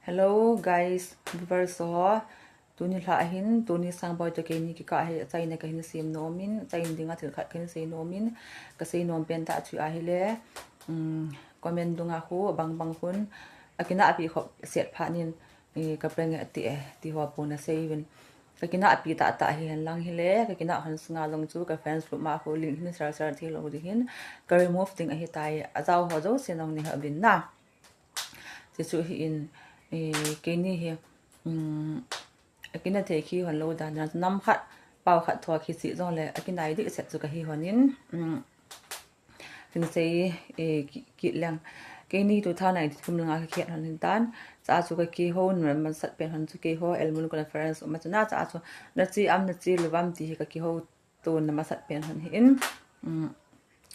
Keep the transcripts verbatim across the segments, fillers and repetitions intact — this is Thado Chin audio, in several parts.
Hello guys, viewers ho. Tuni lha hin, tuni Sangboi to keini kikah hi achaina kahin sem nom in, achaina dinga thil khat kahin sei nom in, kasei nom pen tah chu ahile, um, comment dunga khu, bang bang khun, akinahpi khop set phat in, eh, ka prank e ti e, ti ho pon asei uvin. Kakinahpi tah tah hihen lang hile, kakinah hon sunga jong chu, ka friends group ma khu link hin share share thei lou ding hin, ka remove ding ahitai, ajao ho jouse nong nei uvin na. Chuchu hi in, eh, keini hi, um, akina thei khi hon lou dan, nam khat, pao khat thua khi chi jongle, akinai deh set chu kahi hon in, um, tin sei, eh, ki, kit leng. Keini two thousand nineteen kum langa kakhet hon hin tan, cha chu kakihou, na masat pen hon chu keiho, Elmun Conference, um, achun a cha chu, nache am, nache lou vam ti hi kakihou, tun na masat pen hon hi in. Um,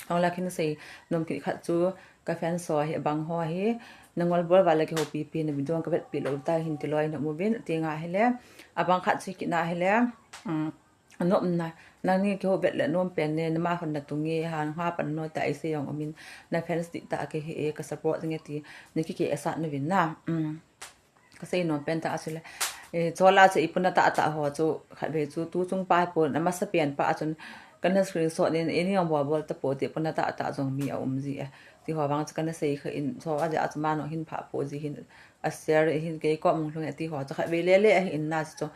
ahung la kahin sei nom kit khat chu ka fans ho hi, abang ho hi, nangol bol uva le kihoupi pi na video ka vetpi lou tai hin ti loi na um uvin, ti nga hile, abang khat chu kit na hile, um, anom na, nangni kihou vet le nom pen ne, nama hon na tung e, han ha pan no ta isei jong um in, na fans dih tah kahi e, ka support nge ti, na kiki esat na uvin na. Um. Kasei nom pen tah chu le. Eh, chola chu i puna tah tah ho chu khatvei chu tu chung pa hi pon, amasa pen pa a chun kana screenshot in, eini jong bol bol tapou ti, puna tah tah jong mi aum ji e. Ti ho vang chu kana sei kha in, cho a jeh a chu mano hin pha pou ji hin, a share hin kei kom mong lhung e ti ho chu khatvei le le ahi in na chu.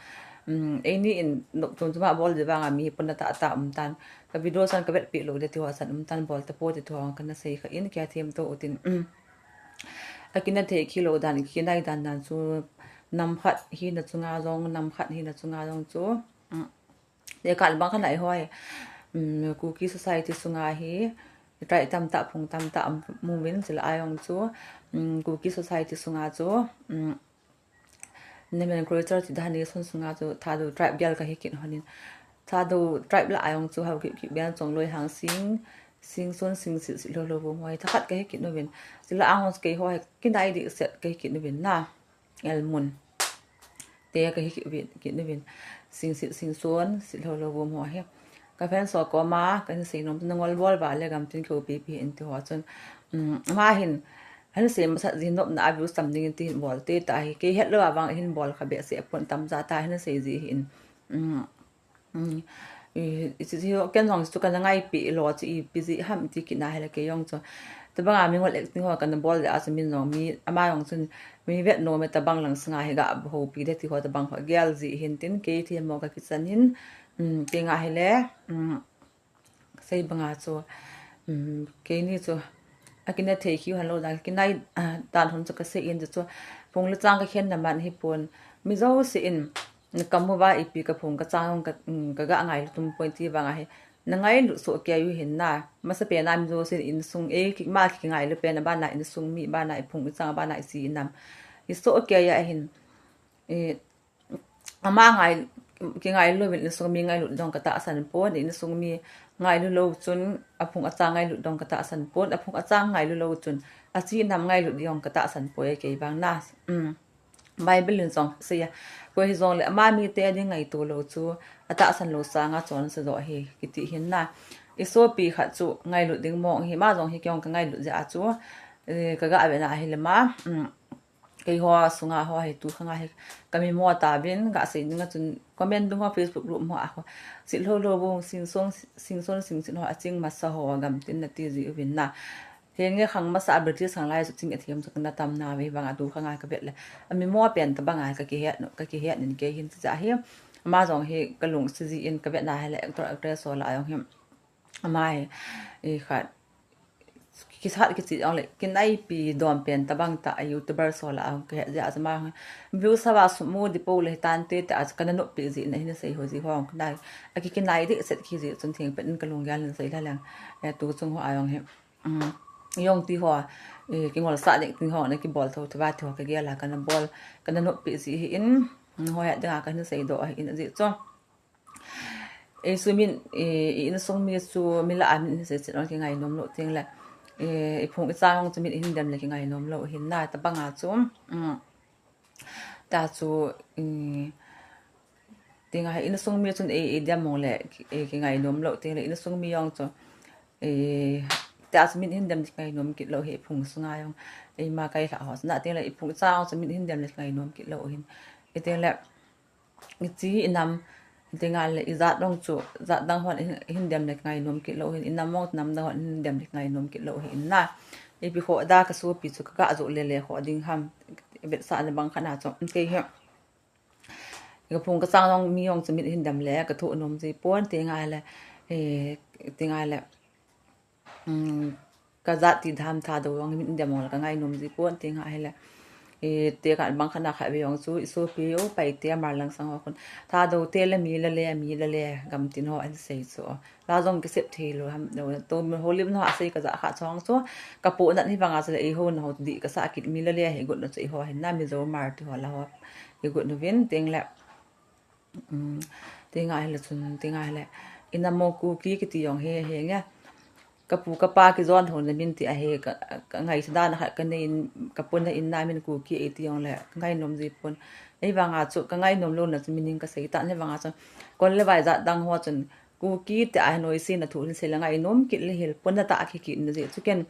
Um, eini in nop chung chu ma bol ji vang a mi puna tah tah um tan. Ka video san ka vetpi lou de ti ho san um tan, bol tapou ti, ti ho kana sei kha in, kia them to utin. Um. Akina thei khi lou dan, kinai dan dan chu nam khat hina chunga jong, nam khat hina chunga jong chu, um, te kal bang kha nai hoi, um, Kuki society sunga hi, trai tamtah, phung tamtah, um, mu min sila a jong chu, um, Kuki society sunga chu, um, nomenclature ti dan hi sun sunga chu Thadou tribe gel kahi kit hon in. Thadou tribe lah a jong chu hao kip kip ben chong loi hang sing, sing sun, sing sit, sit lou lou vum hoi. Thakhat kahi kit nu vin. Sila a jong kei hoi, kinai dih set kahi kit nu vin na. Elmun. Te kahi kit vin, kit nu vin. Sing sit, sing sun, sit lou lou vum hoi. Ka fans ho koma, kahin sei nom, nangol bol uva le gamtin kihoupi pi in ti ho chun. Um, ama hin, ahin sei masat jin nopna a views tam ding in ti hin bol te tah hi. Kei het lou a vang hin bol kha behseh pon, tamja tah hin sei ji hin. Um, um, i, i, i, ken jong chu kana ngaipi lou chu ipi ji ham ti kit na hile kei jong chu. Tabang a mi ngol acting ho kana bol le a chu min jong mi, ama jong chun mi vet nom e, tabang lang sanga hi ga houpi de ti ho tabang ho gel ji hin tin kei themmo ka kichan hin. Um, kei nga hile, um, sei banga chu, um, keini chu, akina thei khi hon lou dan, kinai, ah, dan hon chu kasei in chu, phung le chang kakhen na man hi pon, mi jouse in, ka mu uva ipi ka phung ka chang ka, um, ka ga ngailu tum poi ti vang ahi, na ngailu soh kei u hin na, masa pen a mi jouse in insung e, ki ma ki ngailu pen a bana insung mi bana i phung i chang bana i si inam. I soh kei a hin, i, Ama ngai, kingailu louvin insung mi ngailut ding ka tahsan pon, insung mi ngailu lou chun, aphung achang ngailut ding ka tahsan pon, aphung achang ngailu lou chun, achi nam ngailut ding ka tahsan poi kei vang na. Um. Bible in jong asei a. Koi hijongle ama mite ding ngaito lou chu, atahsan lou sanga chonse doh ahi, kiti hin na. I sopi khat chu ngailut ding mong hi, ama jong hi kei jong ka ngailut jeh a chu, eh, ka ga ve na ahile ma. Um. Keiho sunga ho hi tu khanga hi ka mi mo tauvin, ga sei dinga chun comment dung ho, Facebook group ho a ho. Sit lou lou vum, sing sun, sing sun, sing sit ho, aching masa ho, gamtin nati ji uvin na. Henge khang masa a British khang lai chu ching athem chu kana tam na ve vang a tu khanga ka vet le. Ami mo pen tabang a ka kihet, ka kihet nin kei hin cha hi. Ama jong hi ka lungset ji in ka vet na hile actor actress ho lah a jong hi. Ama hi, i khat. Kisat kichi jong le, kinaipi dom pen tabang tah a YouTuber ho lah a, ka het jeh a chu ama. Views a va sum mu di pou le hitante tah a chu kana noppi ji in ahin sei ho ji ho kana. Aki kinai deh set khi ji chun theng pen in ka lunggel in sei la leng. Eh, tu chung ho a jong hi. Um, jong ti ho, eh, kingol sah deh ti ho, na kibol tho tho va ti ho ka gel a kana bol, kana noppi ji hi in, ho het ding a kahin sei doh ahi in ji chu. Ei, chu min, eh, i insung mi chu mi lah a min sei chin ong kingai nom lou teng le, eh, i phung i chang chu min hin dem le kingai nom lou hin na tabang a chu, um, ta chu, um, tinga insung mi chun ei, ei dem mong le, ei kingai nom lou teng le, insung mi jong chu, eh, Tia chu min hin dem le kingainom kit lou hi, iphung sunga jong. Eima kailhah ho chu na, tengle iphung chang chu min hin dem le kingainom kit lou hin. Itengle, ichi inam, tengle ijat jong chu, jat dang hon hin, hin dem le kingainom kit lou hin, inam jong nam dang hon hin dem le kingainom kit lou hin na. Ipi khoh da kasopi chu kaga joh lele khoh ding ham, vetsahna bang khat na chu. Kei hi, kaphung kachang jong mi jong chu min hin dem le kathoh nom ji pon, tengle, eh, tengle, um, kajat ti dam Thadou jong min dem jong le kangainom ji pon, tengle, eh, tekah bang khat na khatvei jong chu isopi u Paite, Marlang sang ho khun, Thadou te le mi lale, mi lale, gamtin ho ahin sei chu. La jong kisep thei lou ham, lou, to mi ho lim na asei kajah kha chong chu, kapohnat hivanga chule eiho na ho dih kasah kit, mi lale hi gotna chu eiho hin na, Mizo Hmar ti ho la ho hi got uvin, tengle, um, tengle hile chun, tengle hile, inam u Kuki kiti jong hi, hinge. Kapu kapa kijon lhouna min ti ahi, ka, kangaichat dan khat kanei in, kapona in na min Kuki eiti jongle kangainom ji pon. Ahivanga chu kangainom louna chu min in kasei tan, hivanga chu kol le vai jat dang ho chun Kuki tia hi noisena thu hin sei le ngainom kit le hil, pona tah a kikit na jeh chu ken,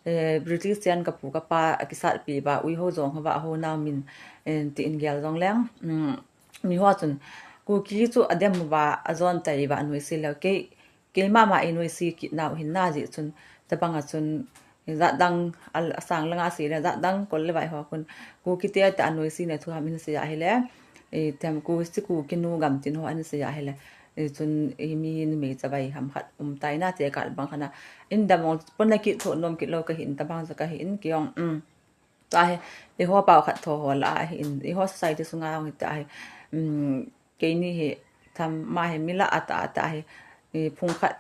eh, British ten kapu kapa akisatpi uva, uiho jong hova ho nau min, eh, ti in gel jongleng, um, miho chun Kuki chu adem uva ajon tai uva noise lou, kei, keima ma einoise kit nau hin na jeh chun, tabanga chun, jat dang, al-, asang langa sei le, jat dang kol le vai ho khun, Kuki te tia noisena thu ham hin sei ahile, eh, tem Kuki, Kukinu gamtin ho ahin sei ahile, eh, chun, eh, mi numei chavai ham khat um tai na, tekah bang khat na, in dem jong pona kit, thoh nom kit lou kahin, tabang chu kahin, kei jong, um, tahi, eiho pao khat tho ho la ahin, eiho society sunga jong hitahi, um, keini hi, tham ma hi mi la ata ata hi, eh, phung khat,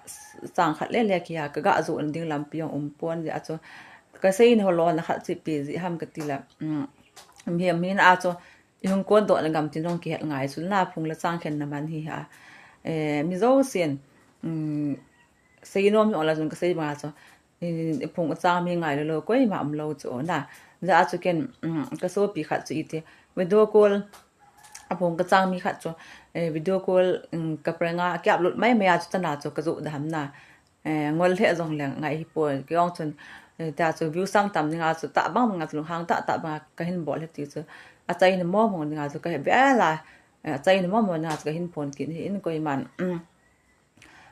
chang khat lele kia kaga joh ding lampi jong um pon jeh a chu, kasei na ho lona khat chu ipi jeh ham katile, um, mi, mi na a chu, ihung kondohna gamtin jong kihet ngai chu na, phung le chang khenna man hi a, eh, mi jousen, um, seinom hi ola jong kasei banga chu, i, iphung achang mi ngailou lou koima umlou chu na. Jeh a chu ken, um, kasopi khat chu iti, video call, aphung kachang mi khat chu, eh, video call, um, kaprank a, ki upload mai mai a chu tana chu kajoh da ham na. Eh, ngol lheh jongle ngai hipon, kei jong chun, eh, tia chu view sang tam dinga chu, tah bang banga chu lunghang tah tah banga kahin bol hi ti chu, achaina momo dinga chu kahe vel a, eh, achaina momo dinga chu kahin phon kit hi in, koiman, um,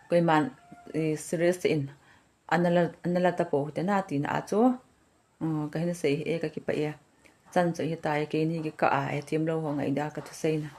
koiman, eh, serious in, ana la, ana la tapou hite na tina a chu, um, kahin sei hi e, kakipah e. Chan chu hitai, keini kikah a, eh, themlou ho ngaida kathuseina.